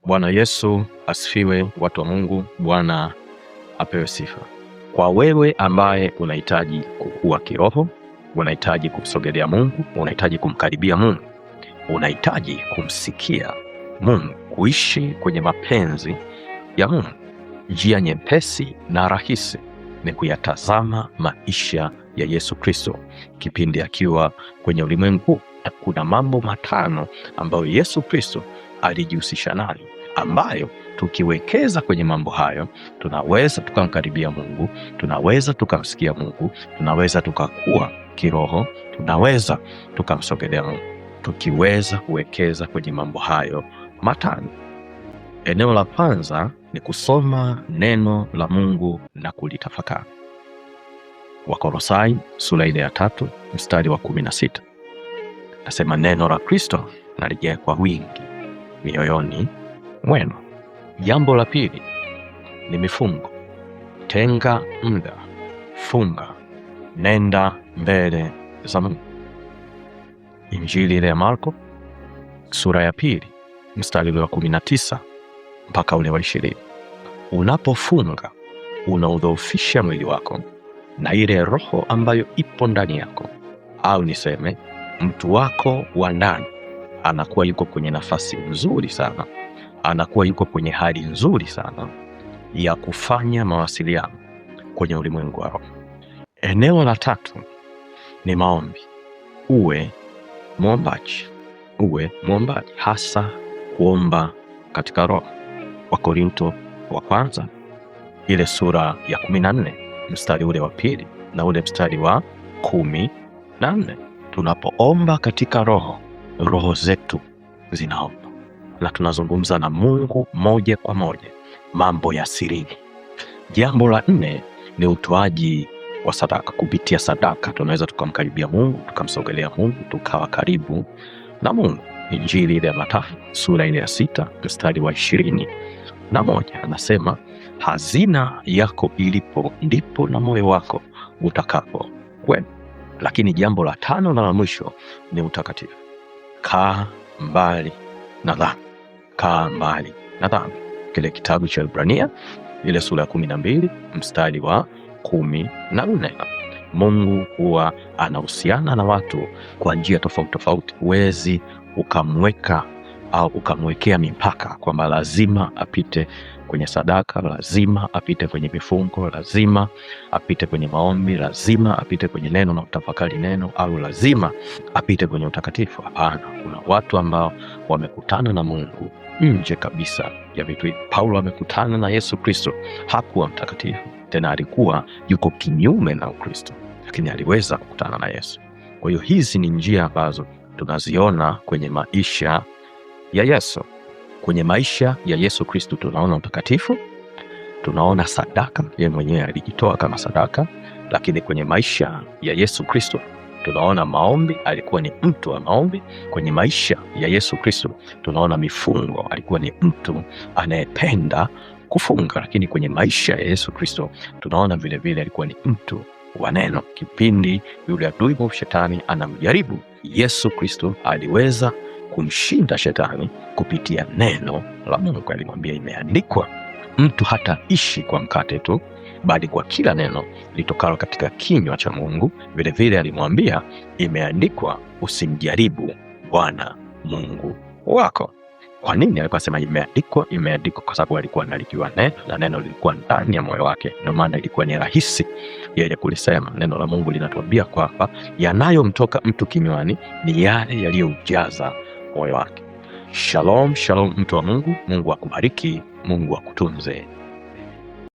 Bwana Yesu asifiwe, watu wa Mungu. Bwana apewe sifa. Kwa wewe ambaye unahitaji kukua kiroho, unahitaji kumsogelea Mungu, unahitaji kumkaribia Mungu, unahitaji kumsikia Mungu, kuishi kwenye mapenzi ya Mungu, njia nyepesi na rahisi ni kuyatazama maisha ya Yesu Kristo kipindi akiwa kwenye ulimwengu. Kuna mambo matano ambayo Yesu Kristo alijihusisha nayo, ambayo tukiwekeza kwenye mambo hayo tunaweza tukamkaribia Mungu, tunaweza tukamsikia Mungu, tunaweza tukakua kiroho, tunaweza tukamsogelea Mungu tukiweza kuwekeza kwenye mambo hayo matano. Eneo la kwanza ni kusoma neno la Mungu na kulitafakari. Wakolosai sura ile ya 3 mstari wa 16 nasema, neno la Kristo na lijae kwa wingi mioyoni mwenu. Jambo la pili ni mifungo. Tenga muda, funga, nenda mbele za Mungu. Injili ile ya Marko sura ya 2 mstari ule wa 19 mpaka ule wa 20. Unapofunga unaudhoofisha mwili wako na ile roho ambayo ipo ndani yako, au niseme mtu wako wa ndani anakuwa yuko kwenye nafasi nzuri sana, anakuwa yuko kwenye hali nzuri sana ya kufanya mawasiliano kwenye ulimwengu wa roho. Eneo la tatu ni maombi. Uwe mwombaji, uwe mwombaji, hasa kuomba katika roho. Wakorinto wa kwanza ile sura ya 14 mstari ule wa 2 na ule mstari wa 14. Tunapoomba katika roho, roho zetu zinaomba na tunazungumza na Mungu moja kwa moja mambo ya sirini. Jambo la 4 ni utoaji wa sadaka. Kupitia sadaka tunaweza tukamkaribia Mungu, tukamsogelea Mungu, tukawa karibu na Mungu. Injili ile ya Mathayo sura ile ya 6 mstari wa 21 anasema, hazina yako ilipo ndipo na moyo wako utakapo kwenda. Lakini jambo la 5 na la mwisho ni utakatifu. Kaa mbali na dhambi, kaa mbali na dhambi. Kile kitabu cha Ibrania ile sura ya 12 mstari wa 14. Mungu huwa anahusiana na watu kwa njia tofauti tofauti. Huwezi ukamweka au ukamwekea mipaka kwamba lazima apite kwenye sadaka, lazima apite kwenye mifungo, lazima apite kwenye maombi, lazima apite kwenye neno na kutafakari neno, au lazima apite kwenye utakatifu. Hapana, kuna watu ambao wamekutana na Mungu nje kabisa ya vitu hivi. Paulo amekutana na Yesu Kristo, hakuwa mtakatifu tena, alikuwa yuko kinyume na Ukristo, lakini aliweza kukutana na Yesu. Kwa hiyo hizi ni njia ambazo tunaziona kwenye maisha ya Yesu. Kwenye maisha ya Yesu Kristo tunaona utakatifu, tunaona sadaka, yeye mwenyewe alijitoa kama sadaka. Lakini kwenye maisha ya Yesu Kristo tunaona maombi, alikuwa ni mtu wa maombi. Kwenye maisha ya Yesu Kristo tunaona mifungo, alikuwa ni mtu anayependa kufunga. Lakini kwenye maisha ya Yesu Kristo tunaona vile vile alikuwa ni mtu wa neno. Kipindi yule adui mwovu shetani anamjaribu, Yesu Kristo aliweza kumshinda shetani kupitia neno la Mungu. Alimwambia, imeandikwa, mtu hataishi kwa mkate tu, bali kwa kila neno litokalo katika kinywa cha Mungu. Vile vile alimwambia, imeandikwa, usimjaribu Bwana Mungu wako. Kwa nini alikuwa anasema imeandikwa, imeandikwa? Kwa sababu alikuwa analijua neno na neno lilikuwa ndani ya moyo wake. Ndio maana ilikuwa ni rahisi yeye kulisema. Neno la Mungu linatuambia kwamba yanayomtoka mtu kinywani ni yale yaliyoujaza moyo wake. Shalom, shalom mtu wa Mungu. Mungu akubariki, Mungu akutunze.